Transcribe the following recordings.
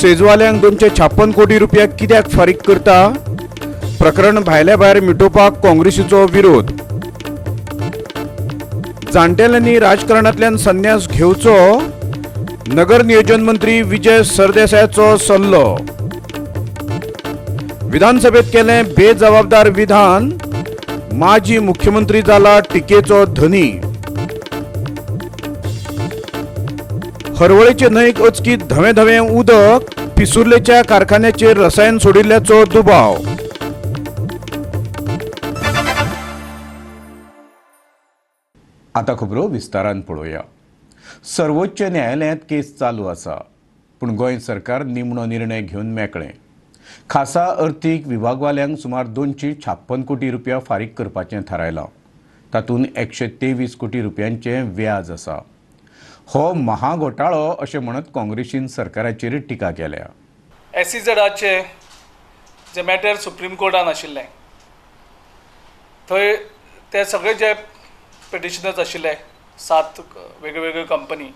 सेजवाल्यांक 256 कोटी रुपया कित्याक फारीक करता? प्रकरण भायल्या भायर मिटोवपाक काँग्रेसीचो विरोध. जाणटेल्यांनी राजकारणांतल्यान संन्यास घेवचो, नगर नियोजन मंत्री विजय सरदेसायाचो सल्लो. विधानसभेत केलें बेजबाबदार विधान, माजी मुख्यमंत्री जाला टिकेचो धनी. हरवळेचे न्हंयक अचकीत धवें धवें उदक, पिसुर्लेच्या कारखान्याचेर रसायन सोडिल्ल्याचो दुबाव. आतां खबरो विस्तारान पळोवया. सर्वोच्च न्यायालयांत केस चालू आसा, पूण गोंय सरकार निमणो निर्णय घेवन मेकळें. खासा अर्थीक विभागवाल्यांक सुमार 256 कोटी रुपया फारीक करपाचें थारायलां. तातूंत 123 कोटी रुपयांचें व्याज आसा. हो महाघोटाळो अशें म्हणत काँग्रेसीन सरकाराचेर टिका केल्या. एसईझेडाचे जे मॅटर सुप्रीम कोर्टान आशिल्लें थंय ते सगळे जे पिटिशनर्स आशिल्ले 7 वेगळ्यो कंपनी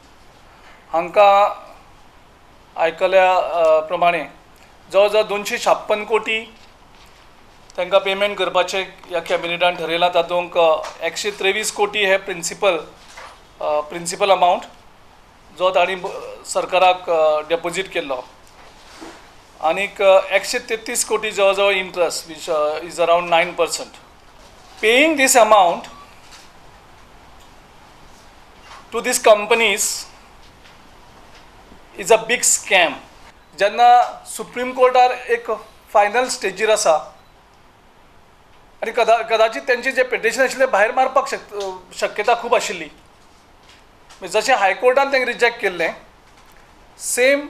हांकां आयकल्या प्रमाणे जवळ जवळ 256 कोटी तांकां पेमेंट करपाचें ह्या कॅबिनेटान ठरयलां. तातूंत 123 कोटी हे प्रिंसिपल अमावंट जो तांणी सरकाराक डेपोजीट केल्लो आनीक 133 कोटी जवळ जवळ interest which is around 9%. Paying this amount to these companies is a big scam. जेन्ना सुप्रीम कोर्टार एक फायनल स्टेजीर आसा आनी कदाचित तेंचे जे पिटिशन आशिल्लें भायर मारपाक शक्यता खूब आशिल्ली. जशें हायकोर्टान तांकां रिजेक्ट केल्लें सेम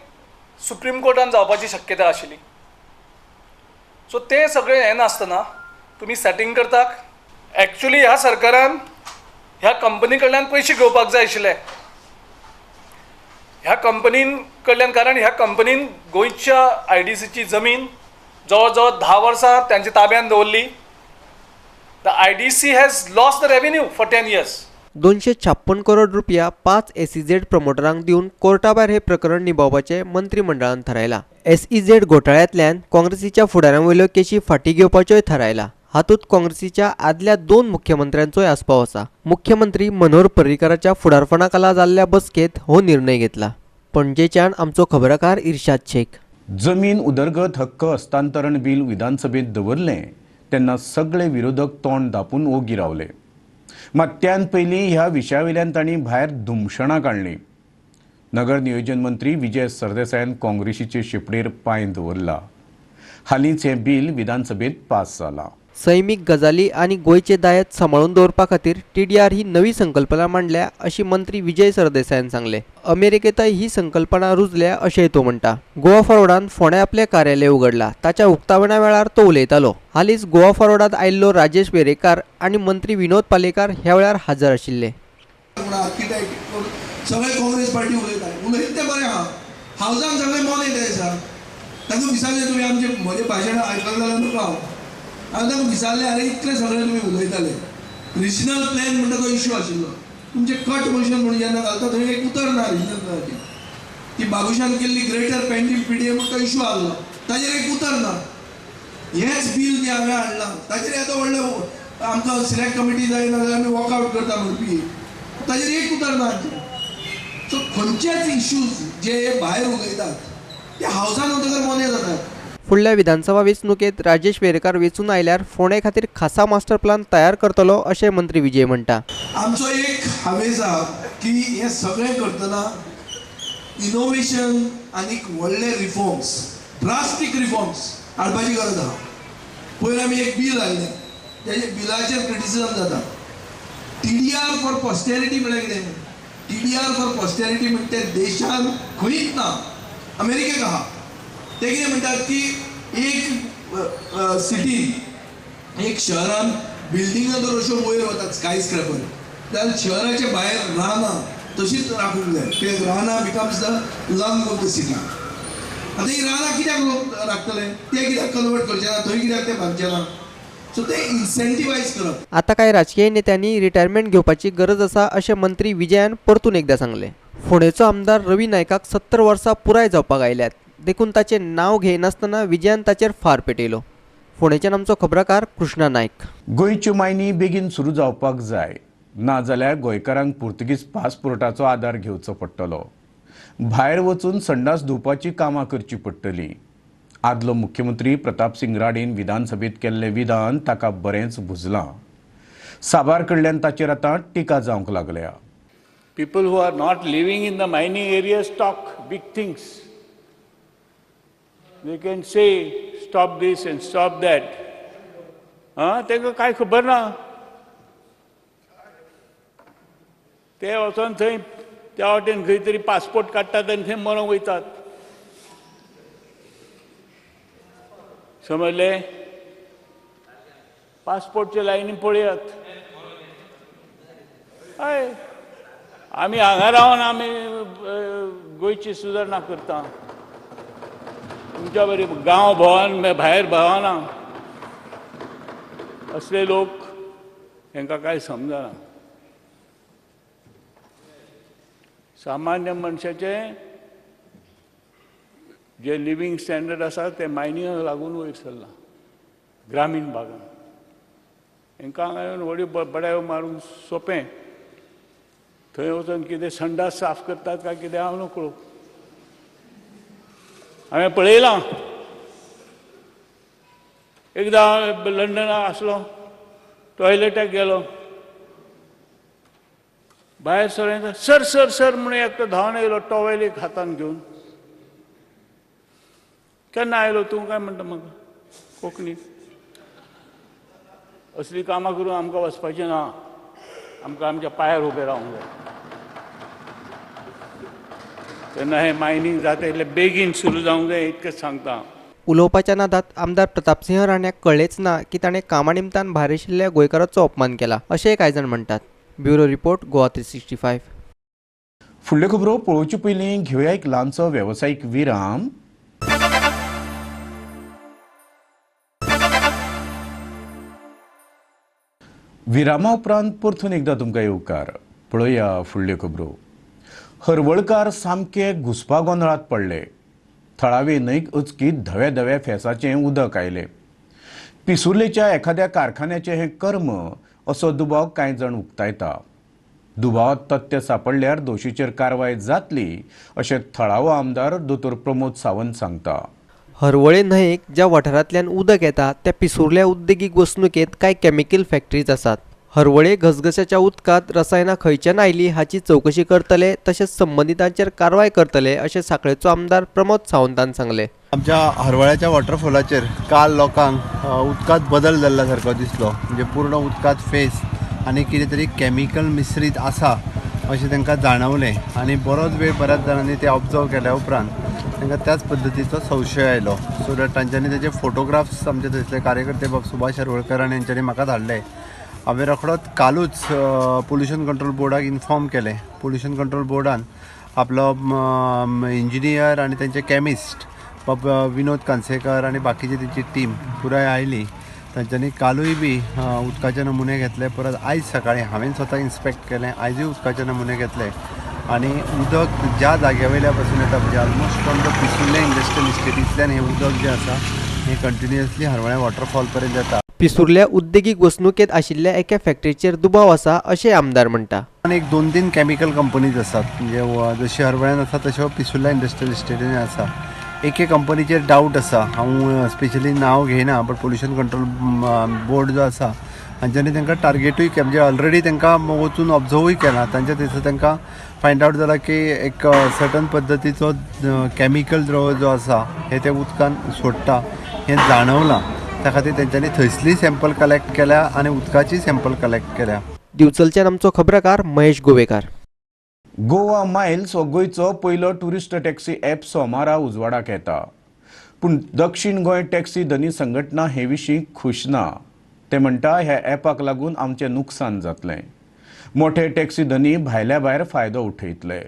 सुप्रीम कोर्टान जावपाची शक्यता आशिल्ली. सो तें सगळें हें नासतना तुमी सेटींग करतात. एक्चुली ह्या सरकारान ह्या कंपनी कडल्यान पयशे घेवपाक जाय आशिल्ले ह्या कंपनीन कडल्यान, कारण ह्या कंपनीन गोंयच्या आयडीसीची जमीन जवळ जवळ 10 वर्सां तांच्या ताब्यान दवरली. The IDC has lost the revenue for 10 years. 256 crore रुपया 5 एसईझेड प्रमोटरांक दिवन कोर्टाभायर हे प्रकरण निभावपाचें मंत्रीमंडळान थारायलां. एसईझेड घोटाळ्यांतल्यान काँग्रेसीच्या फुडाऱ्यां वयल्यो केशी फाटीं घेवपाच्योय थारायलां. हातूंत काँग्रेसीच्या आदल्या 2 मुख्यमंत्र्यांचोय आस्पाव आसा. मुख्यमंत्री मनोहर पर्रीकाराच्या फुडारपणाखाला जाल्ल्या बसकेंत हो निर्णय घेतला. पणजेच्यान आमचो खबराकार इर्शाद शेख. जमीन उदरगत हक्क हस्तांतरण बील विधानसभेत दवरलें तेन्ना सगळे विरोधक तोंड धापून ओगी रावले. मात त्यान पयलीं ह्या विशया वयल्यान तांणी भायर धुमशणां काडलीं. नगर नियोजन मंत्री विजय सरदेसायान काँग्रेसीचे शेपडेर पांय दवरला. हालींच हें बील विधानसभेत पास जालां. सैमीक गजाली आनी गोंयचे दायज सांबाळून दवरपा खातीर टीडीआर ही नवी संकल्पना मांडल्या अशी मंत्री विजय सरदेसायान सांगलें. अमेरिकेंतय ही संकल्पना रुजल्या अशेंय तो म्हणटा. गोवा फॉरवर्डान फोंड्या आपलें कार्यालय उगडलां ताच्या उक्तावणा वेळार तो उलयतालो. हालींच गोवा फॉरवर्डांत आयिल्लो राजेश वेरेंकार आनी मंत्री विनोद पालेकार ह्या वेळार हजर आशिल्ले. सगळे काँग्रेस पार्टी उलयता, उलयत तें बरें आहा. हावजान सगळे मोने आसा. तांकां विचारलें तुमी आमचें म्हजें भाशण आयकलें जाल्यार नुको हांव. हांवें तांकां विचारलें, आरे इतलें सगळें तुमी उलयताले, रिजनल प्लॅन म्हणटा तो इशू आशिल्लो. तुमचें कट मोशन म्हणून जेन्ना घालता थंय एक उतर ना रिजनल प्लॅनाची. ती बाबुशान केल्ली ग्रेटर पेंडीम पीडीए म्हणून तो इशू आहलो, ताजेर एक उतर ना. हेंच बील जें हांवें हाडलां ताजेर येदो व्हडलें आमकां सिलेक्ट कमिटी जाय ना जाल्यार आमी वॉकआवट करता म्हणपी, ताजेर एक उतर ना. सो खंयचेच इश्यूज जे भायर उलयतात ते हावसान वतकर मोने जातात. फुडल्या विधानसभा वेंचणुकेंत राजेश वेरेंकार वेंचून आयल्यार फोंडे खातीर खासा मास्टर प्लान तयार करतलो अशें मंत्री विजय म्हणटा. आमचो एक हावेस आहा की हें सगळें करतना इनोवेशन आनीक व्हडले रिफॉर्म्स, ड्रास्टीक रिफॉर्म्स हाडपाची गरज आहा. पयर आमी एक बील हाडलें, तेजे बिलाचेर क्रिटिसिजम जाता. टीडीआर फॉर पॉस्टेरिटी म्हळ्यार कितें? टीडीआर फॉर पॉस्टेरिटी म्हणटा तें देशान खंयच ना, अमेरिकेक आहा. ते कितें म्हणटात की एक सिटी, एक शहरान बिल्डिंगां जर अश्यो वयर वतात स्काय स्क्रॅपर जाल्यार शहराचे भायर रानां तशीच राखूंक जाय, कित्याक रानां becomes the lung of the city. आतां ही रानां कित्याक लोक राखतले, ते कित्याक कन्वर्ट करचे ना, थंय कित्याक ते बांदचे ना? सो ते इन्सेंटिवायज करप. आतां कांय राजकीय नेत्यांनी रिटायरमेंट घेवपाची गरज आसा अशें मंत्री विजयान परतून एकदां सांगलें. फोंडेचो आमदार रवी नायकाक 70 वर्सां पुराय जावपाक आयल्यात. देखून ताचें नांव घेयनासतना विजयान ताचेर फार पेटयलो. फोंडेच्यान आमचो खबराकार कृष्णा नायक. गोंयच्यो मायनी बेगीन सुरू जावपाक जाय, नाजाल्यार गोंयकारांक पुर्तुगीज पासपोर्टाचो आदार घेवचो पडटलो. भायर वचून संडास धुवपाची कामां करचीं पडटलीं. आदलो मुख्यमंत्री प्रतापसिंग राडेन विधानसभेत केल्लें विधान ताका बरेंच भुजलां. साबार कडल्यान ताचेर आतां टिका जावंक लागल्या. People who are not living in the mining areas talk big things. They can say stop this and stop that. तांकां कांय खबर ना. ते वचोन थंय त्या वाटेन खंय तरी पासपोर्ट काडटात आनी थंय मरोंक वयतात. समजले? पासपोर्टचे लायनी पळयात. हय, आमी हांगा रावन आमी गोंयची सुदारणा करता. तुमच्या बरी गांव भोंवन भायर भोंवना. असले लोक हांकां कांय समजना. सामान्य मनशाचें जे लिवींग स्टँडर्ड आसा तें मायनिंगाक लागून वयर सरलां ग्रामीण भागांत. हांकां हांगा येवन व्हडल्यो बडायो मारूंक सोंपें. थंय वचून कितें संडास साफ करतात काय कितें हांव नकळो. हांवें पळयलां. एकदां हांव लंडनाक आसलो, टॉयलेटाक गेलो, भायर सरलें, सर सर सर म्हणून एकटो धांवन येयलो टॉवेल एक हातान घेवन. केन्ना आयलो तूं काय म्हणटा म्हाका कोंकणी. असलीं कामां करून आमकां वचपाचें ना. आमकां आमच्या पांयार उबें रावंक जाय. तेन्ना हें मायनींग जाता इतलें बेगीन सुरू जावंक जाय इतकेंच सांगता. उलोवपाच्या नादात आमदार प्रतापसिंह राण्याक कळ्ळेंच ना की ताणें कामा निमतान भायर आशिल्ल्या गोंयकाराचो अपमान केला अशेंय कांय जाण म्हणटात. Bureau report, Goa 365. फुडल्यो खबरो पळोवचे पयलीं घेवया एक ल्हानसो वेवसायीक विराम. विरामा उपरांत परतून एकदां तुमकां येवकार. पळोवया फुडल्यो खबरो. हरवळकार सामके घुसपा गोंदळांत पडले. थळावे न्हंयक अचकीत धव्या धव्या फेसाचें उदक आयलें. पिसुर्लेच्या एखाद्या कारखान्याचें हें कर्म असो दुबाव कांय जाण उक्तायता. दुबावात तथ्य सापडल्यार दोशीचेर कारवाय जातली अशें थळावो आमदार दोतोर प्रमोद सावंत सांगता. हरवळे न्हंयेक ज्या वाठारांतल्यान उदक येता त्या पिसुर्ल्या उद्देगीक वसणुकेंत कांय केमिकल फॅक्टरीज आसात. हरवळे घसघश्याच्या उदकांत रसायनां खंयच्यान आयलीं हाची चवकशी करतले तशेंच संबंदितांचेर कारवाय करतले अशें सांखळेचो आमदार प्रमोद सावंतान सांगलें. आमच्या हरवळ्याच्या वॉटरफॉलाचेर काल लोकांक उदकांत बदल जाल्ल्या सारको दिसलो. म्हणजे पूर्ण उदकांत फेस आनी कितें तरी केमिकल मिश्रीत आसा अशें तांकां जाणवलें आनी बरोच वेळ बऱ्याच जाणांनी ते ऑब्जर्व केल्या उपरांत तांकां त्याच पद्दतीचो संशय आयलो. सो that तांच्यांनी तेजे फोटोग्राफ्स आमचे थंयसले कार्यकर्ते बाब सुभाष हरवळकर आनी हेंच्यांनी म्हाका धाडले. हांवें रोखडोच कालूच पोल्युशन कंट्रोल बोर्डाक इन्फॉर्म केलें. पोल्युशन कंट्रोल बोर्डान आपलो इंजिनियर आनी तेंचे केमिस्ट बाब विनोद कांसेकर आनी बाकीची तेंची टीम पुराय आयली. तांच्यांनी कालूय बी उदकाचे नमुने घेतले. परत आयज सकाळीं हांवें स्वता इन्स्पेक्ट केलें, आयजूय उदकाचे नमुने घेतले आनी उदक ज्या जाग्या वयल्या पासून येता म्हणजे almost from the Pissurlem industrial इस्टेटींतल्यान हें उदक जें आसा हें कंटिन्युअसली हरवळ्या वॉटरफॉल पर्यंत येता. पिसुर्ल्या उद्देगीक वसणुकेंत आशिल्ल्या एका फॅक्टरीचेर दुबाव आसा अशें आमदार म्हणटा. आनी एक 2-3 केमिकल कंपनीज आसात, म्हणजे जशी हरवळ्यान आसा तश्यो पिसुर्ल्या इंडस्ट्रियल इस्टेटीन आसा. एके कंपनीचेर डावट आसा, हांव स्पेशली नांव घेयना, बट पोल्युशन कंट्रोल बोर्ड जो आसा हांच्यांनी तांकां टार्गेटूय म्हणजे ऑलरेडी तांकां वचून ऑब्जर्वूय केलां. तांच्या थंयसर तांकां फायंड आवट जाला की एक सर्टन पद्दतीचो केमिकल द्रव जो आसा हें ते उदकान सोडटा हें जाणवलां. त्या खातीर तेंच्यांनी थंयसली सॅम्पल कलेक्ट केल्या आनी उदकाची सॅम्पल कलेक्ट केल्या. दिवचलच्यान आमचो खबराकार महेश गोवेकार. गोवा मायल्स हो गोंयचो पयलो ट्युरिस्ट टॅक्सी ॲप सोमारा उजवाडाक येता. पूण दक्षिण गोंय टॅक्सी धनी संघटना हे विशीं खूश ना. ते म्हणटा ह्या ॲपाक लागून आमचें नुकसान जातलें. मोठे टॅक्सी धनी भायल्या भायर फायदो उठयतले.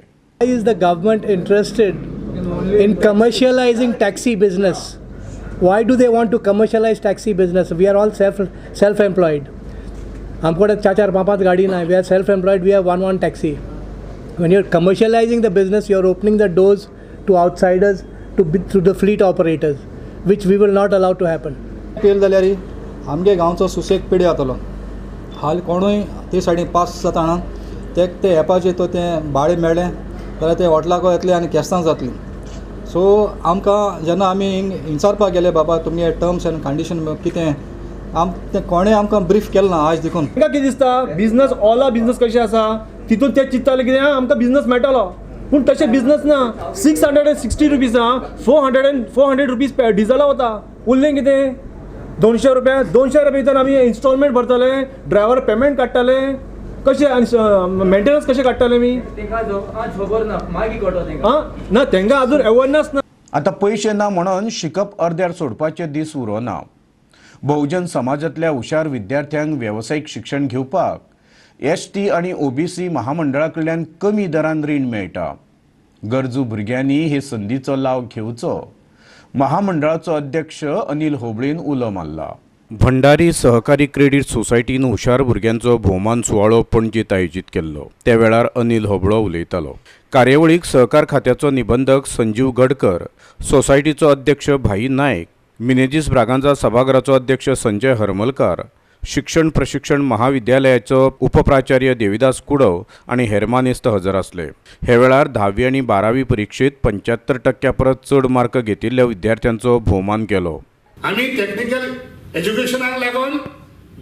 Why is the government interested in commercializing taxi business? Why do they want to commercialize taxi business? We are all self-employed. आमकडे 4-4, 5-5 गाडी ना. We are self-employed. We have one taxi. When you're commercializing the business, you're opening the doors to outsiders to the fleet operators, which we will not allow to happen. पळयलें जाल्यार आमगे गांवचो सुसेग पिड्यो जातलो. हाल कोणूय ते सायडीन पास जाता ते ते एपाचेर तो तें भाडें मेळ्ळें जाल्यार ते हॉटलाको येतले आनी केस्तांव जातली. सो आमकां जेन्ना आमी विचारपाक गेले बाबा तुमगे टर्म्स एंड कंडिशन कितें, आम तें कोणें आमकां ब्रीफ केलें ना आयज देखून. तांकां कितें दिसता बिजनस ओला बिजनस कशें आसा तितून ते चिंत्ताले कितें आमकां बिजनस मेळटलो, पूण तशें बिजनस ना. 660 रुपीजां 400 रुपीज डिजला वता, उरलें कितें 200 रुपया. 200 रुपया भितर आमी इन्स्टॉलमेंट भरतले, ड्रायव्हर पेमेंट काडटले कशें आनी मेंटेनन्स कशें काडटले आमी ना, तांकां अजून अवेरनस ना. आतां पयशे ना म्हणून शिकप अर्द्यार सोडपाचे दीस उरोना. बहुजन समाजांतल्या हुशार विद्यार्थ्यांक वेवसायीक शिक्षण घेवपाक एस टी आनी ओबीसी महामंडळा कडल्यान कमी दरान रीण मेळटा. गरजू भुरग्यांनी हे संदीचो लाव घेवचो, महामंडळाचो अध्यक्ष अनिल होबळीन उलो मारला. भंडारी सहकारी क्रेडीट सोसायटीन हुशार भुरग्यांचो भोवमान सुवाळो पणजेत आयोजीत केल्लो. त्या वेळार अनिल होबळो उलयतालो. कार्यावळीक सहकार खात्याचो निबंधक संजीव गडकर, सोसायटीचो अध्यक्ष भाई नायक, मिनेजीस ब्रागांजा सभाघराचो अध्यक्ष संजय हरमलकार, शिक्षण प्रशिक्षण महाविद्यालयाचो उपप्राचार्य देविदास कुडव आनी हेर मानेस्त हजर आसले. हे वेळार 10वी आनी 12वी परिक्षेत 75% परस चड मार्क घेतिल्ल्या विद्यार्थ्यांचो भोवमान केलो. आमी टेक्निकल एज्युकेशनाक लागून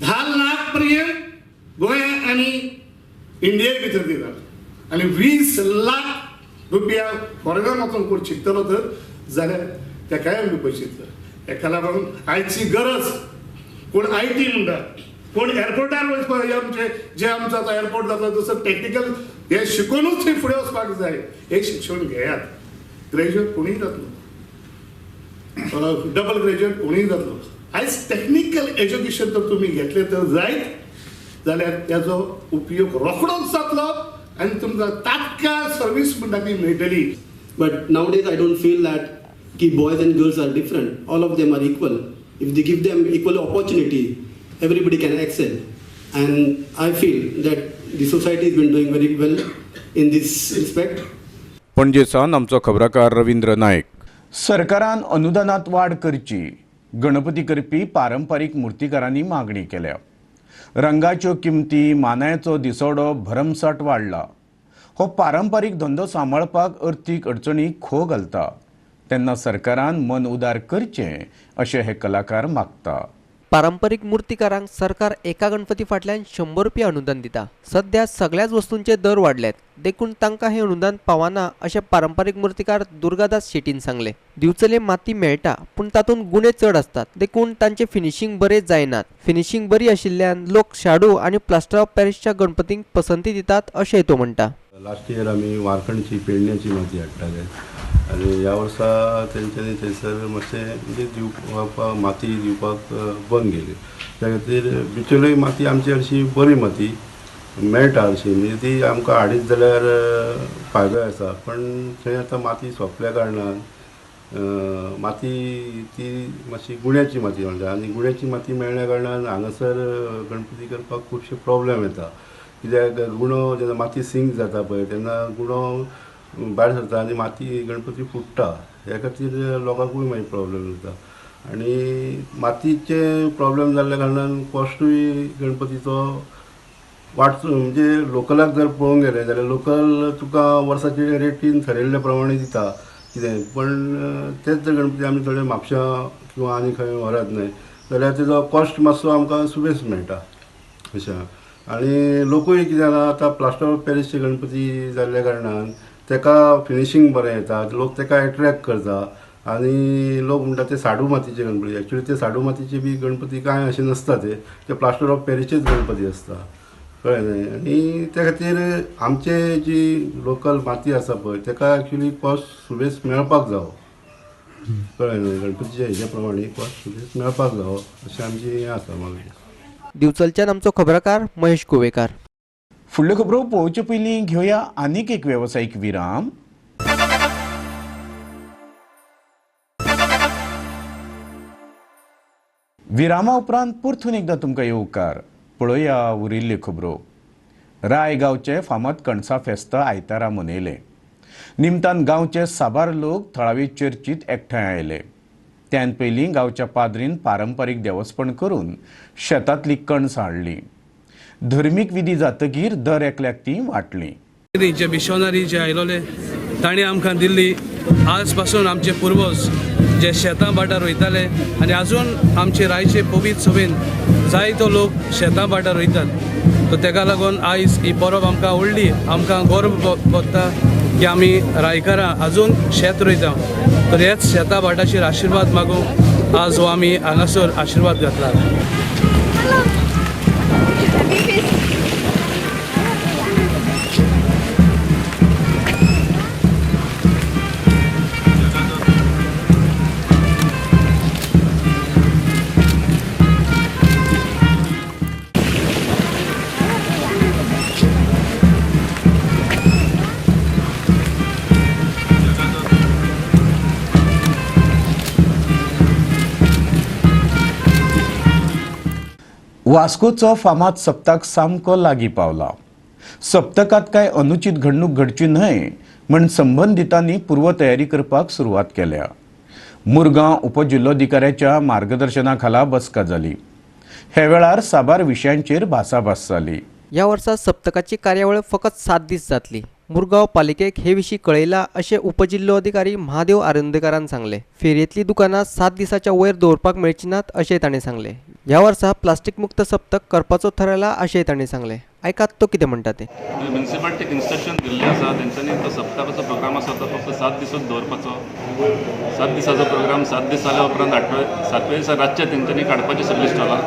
10 लाख पर्यंत गोंय आनी इंडिये भितर दितात आनी 20 लाख रुपया फॉरेनान वचून कोण शिकतलो तर जाल्यार तेकाय आमी पयशे दितात. तेका लागून आयची गरज कोण IT म्हणटा, कोण एअरपोर्टार वचपाक, आमचे जे आमचो आतां एअरपोर्ट जाता तसो टॅक्निकल हे शिकोनूच थंय फुडें वचपाक जाय. हे शिक्षण घेयात, ग्रॅज्युएट कोणूय जातलो, डबल ग्रॅज्युएट कोणूय जातलो. आयज टॅक्निकल एज्युकेशन जर तुमी घेतलें तर जायत जाल्यार त्याचो उपयोग रोखडोच जातलो आनी तुमकां तात्काळ सर्वीस म्हणटा ती मेळटली. But nowadays I don't feel that की boys and girls are different, all of them are equal. If they give them equal opportunity, everybody can excel. And I feel that the society has been doing very well in this respect. Panaji सावन आमचो खबराकार रवींद्र नायक. सरकारान अनुदानात वाड करची, गणपती करपी पारंपारीक मुर्तीकारांनी मागणी केल्या. रंगाच्यो किमती, मानायाचो दिसवडो भरमसाठ वाडला. हो पारंपारीक धंदो सांबाळपाक अर्थीक अडचणी खो घालता, तेन्ना सरकारान मन उदार करचें अशें हे कलाकार मागता. पारंपरीक मुर्तीकारांक सरकार एका गणपती फाटल्यान 100 रुपया अनुदान दिता. सध्या सगळ्याच वस्तूंचे दर वाडल्यात, देखून तांकां हें अनुदान पावना अशें पारंपरीक मुर्तीकार दुर्गादास शेटीन सांगलें. दिवचले माती मेळटा पूण तातूंत गुणे चड आसतात, देखून तांचें फिनिशींग बरें जायनात. फिनिशींग बरी आशिल्ल्यान लोक शाडू आनी प्लास्टर ऑफ पॅरिसच्या गणपतींक पसंती दितात अशें तो म्हणटा. लास्ट इयर आमी वारखंडची पेडण्याची माती हाडटाले आनी ह्या वर्सा तेंच्यांनी थंयसर मातशें म्हणजे दिवपाक माती दिवपाक बंद केली. त्या खातीर बिचोलय माती आमची हरशी बरी माती मेळटा हरशी, म्हणजे ती आमकां हाडीत जाल्यार फायदो आसा. पण थंय आतां माती सोंपल्या कारणान माती ती मातशी गुण्याची माती मेळटा आनी गुण्याची माती मेळ्ळ्या कारणान हांगासर गणपती करपाक खुबशे प्रोब्लेम येता. कित्याक गुणो जेन्ना माती सिंक जाता पळय तेन्ना गुणो भायर सरता आनी माती गणपती फुट्टा. ह्या खातीर लोकांकूय मागीर प्रोब्लेम जाता आनी मातीचे प्रोब्लेम जाल्ल्या कारणान कॉस्टूय गणपतीचो वाडचो. म्हणजे लोकलाक जर पळोवंक गेलें जाल्यार लोकल तुका वर्साचे रेटीन थरयल्ले प्रमाणे दिता कितें, पण तेच जर गणपती आमी थोडे म्हापशां किंवा आनी खंय व्हरत न्हय जाल्यार तेजो कॉस्ट मातसो आमकां सुबेज मेळटा अशें. आनी लोकूय कितें जालां आतां प्लास्टर ऑफ पॅरिसचे गणपती जाल्ल्या कारणान तेका फिनिशींग बरें येता, लोक तेका एट्रॅक्ट करता आनी लोक म्हणटा ते साडू मातीचे गणपती. एक्चुअली ते साडू मातीचे बी गणपती कांय अशें नासता, ते प्लास्टर ऑफ पॅरिसचेच गणपती आसता, कळ्ळें न्हय. आनी त्या खातीर आमचे जी लोकल माती आसा पळय तेका एक्चुअली कॉस्ट सुबेज मेळपाक जावो, कळ्ळें न्हय. गणपतीच्या हेज्या प्रमाणे कॉस्ट सुबेज मेळपाक जावो अशें आमची हें आसा मागणी. दिवचलच्यान आमचो खबराकार महेश कुवेकार. फुडल्यो खबरो पळोवचे पयलीं घेवया आनीक एक वेवसायीक विराम. विरामा उपरांत परतून एकदां तुमकां येवकार. पळोवया उरिल्ल्यो खबरो. राय गांवचे फामाद कणसा फेस्त आयतारा मनयलें. निमतान गांवचे साबार लोक थळावी चर्चीत एकठांय आयले. त्यान पयलीं गांवच्या पाद्रीन पारंपारीक देवस्पण करून शेतांतली कणसां हाडली. धर्मीक विधी जातकीर दर एकल्याक ती वांटली. जे मिशनरी जे आयलोले तांणी आमकां दिल्ली आज पासून आमचे पुर्वज जे शेतां भाटां रोयताले आनी अजून आमचे रायचे पवित्र सभेन जायतो लोक शेतां भाटां रोयतात. तो तेका लागून आयज ही परब आमकां व्हडली, आमकां गर्व भोगता की आमी रायकारां अजून शेत रोयता. तर हेच शेतां भाटाचेर आशिर्वाद मागूंक आज हो आमी हांगासर आशिर्वाद घातला. वास्कोचो फामाद सप्तक सामको लागीं पावला. सप्तकांत कांय अनुचित घडणूक घडची न्हय म्हण संबंदितांनी पूर्वतयारी करपाक सुरवात केल्या. मुरगांव उपजिल्लोधिकाऱ्याच्या मार्गदर्शना खाला बसका जाली. हे वेळार साबार विशयांचेर भासाभास जाली. ह्या वर्सा सप्तकाची कार्यावळ फकत 7 दीस जातली. मुरगांव पालिकेक हे विशीं कळयला अशें उपजिल्लोधिकारी महादेव आरोंदेकारान सांगलें. फेरयेंतलीं दुकानां 7 दिसाच्या वयर दवरपाक मेळची नात अशें ताणें सांगलें. ह्या वर्सा प्लास्टीक मुक्त सप्तक करपाचो थारायला अशें ताणें सांगलें. आयकात तो कितें म्हणटा तें. म्युनिसिपालिटीक इन्स्ट्रक्शन दिल्लें आसा तेंच्यांनी तो सप्तकाचो प्रोग्राम आसा तो फक्त 7 दिसूच दवरपाचो. 7 दिसाचो प्रोग्राम 7 दीस जाल्या उपरांत 8व्या दिसा रातचे तेंच्यांनी काडपाची सगळीं स्टॉलां.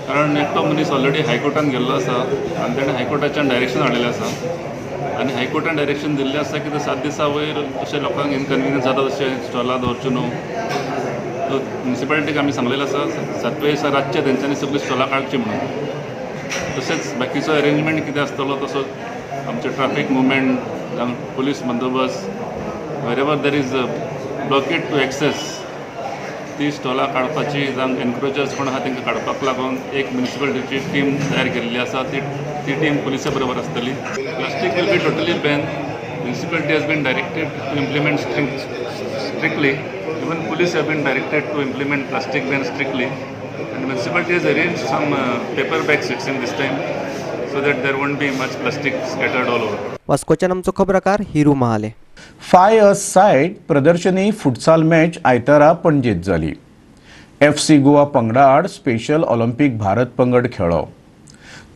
कारण एकटो मनीस ऑलरेडी हायकोर्टान गेल्लो आसा आनी ताणें हायकोर्टाच्यान डायरेक्शन हाडलेलें आसा आनी हायकोर्टान डायरेक्शन दिल्लें आसा की 7 दिसा वयर अशें लोकांक इनकन्विनियन्स जाता तशें स्टॉलां दवरचें न्हू. सो म्युनिसिपालिटीक आमी सांगलेलें आसा 7व्या दिसा रातचे तेंच्यांनी सगळीं स्टॉलां काडचीं म्हणून. तशेंच बाकीचो अरेंजमेंट कितें आसतलो तसो आमचें ट्राफीक मुवमेंट, पुलीस बंदोबस्त, wherever there is a blockade to access ती स्टॉलां काडपाची, जावं एनक्रोचर्स कोण आसा तांकां काडपाक लागून एक म्युनिसिपालिटीची टीम तयार केल्ली आसा. ती टीम पुलिसा बरोबर आसतली. Plastic will be totally ban. Municipality has been directed to implement strictly. Even police have been directed to implement plastic ban strictly. And municipality has arranged some paper bag seats in this time so that there won't be much plastic scattered all over. वास्कोच्यान आमचो खबराकार Hiru Mahale. Five अ side प्रदर्शनी futsal match आयतारा पणजेत जाली. FC Goa पंगडा आड special Olympic Bharat पंगड खेळ्ळो.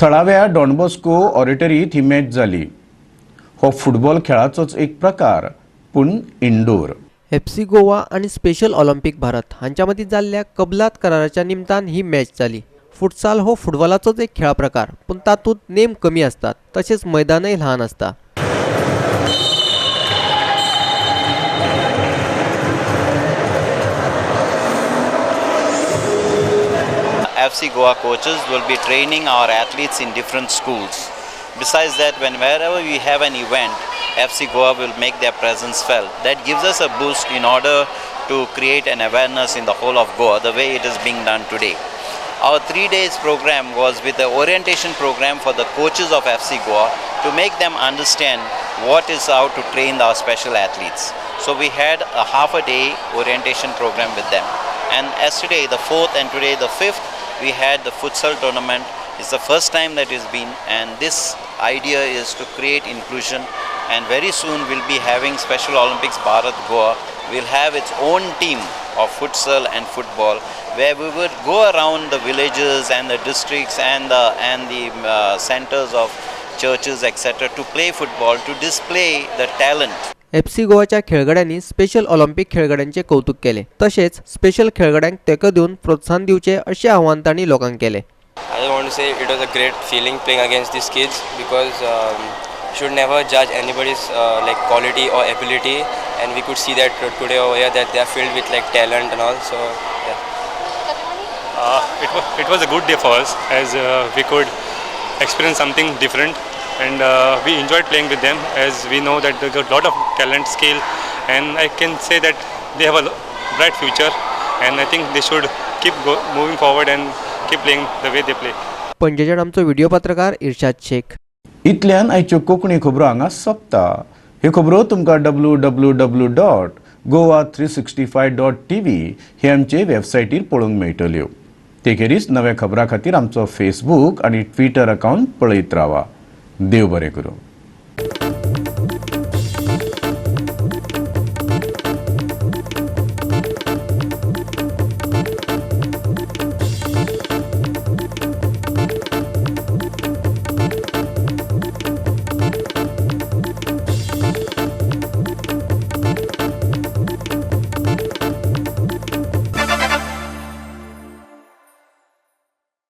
थळाव्या don Bosco ऑडिटरींत ही match जाली. हो फुटबॉल खेळाचोच एक प्रकार पूण इंडोर. FC Goa आनी स्पेशल ऑलिम्पिक भारत हांच्या मदीं जाल्ल्या कबलात कराराच्या निमतान ही मॅच जाली. फुटसाल हो फुटबॉलाचोच एक खेळा प्रकार पूण तातूंत नेम कमी आसतात तशेंच मैदानय ल्हान आसता. FC Goa coaches will be training our athletes in different schools. Besides that, whenever we have an event, FC Goa will make their presence felt. That gives us a boost in order to create an awareness in the whole of Goa, the way it is being done today. Our 3 days program was with the orientation program for the coaches of FC Goa to make them understand what is how to train our special athletes. So we had a half a day orientation program with them. And yesterday, the 4th, and today the 5th, we had the futsal tournament. It's the first time that it's been, and this idea is to create inclusion. And very soon we'll be having Special Olympics Bharat Goa will have its own team of futsal and football, where we would go around the villages and the districts and the centers of churches, etc., to play football, to display the talent. FC गोवाच्या खेळगड्यांनी special Olympic खेळगड्यांचे कौतुक केले तशेंच special खेळगड्यांक तेंको दिवन प्रोत्साहन दिवचें अशें आव्हान तांणी लोकांक केलें. I want to say it was a great feeling playing against these kids because you should never judge anybody's like quality or ability, and we could see that today over here that they are filled with like talent and all. So yeah. It was a good day for us as we could experience something different, and we enjoyed playing with them as we know that they got a lot of talent, skill, and I can say that they have a bright future, and I think they should keep moving forward and keep playing the way they play. पणजेच्यान आमचो video पत्रकार इर्शाद शेख. इतल्यान आयच्यो कोंकणी खबरो हांगा सोंपता. ह्यो खबरो तुमकां www.goa365.tv हे आमचे वेबसायटीर पळोवंक मेळटल्यो. ते खेरीज नव्या खबरां खातीर आमचो फेसबूक आनी ट्विटर अकावंट पळयत रावा. देव बरें करूं.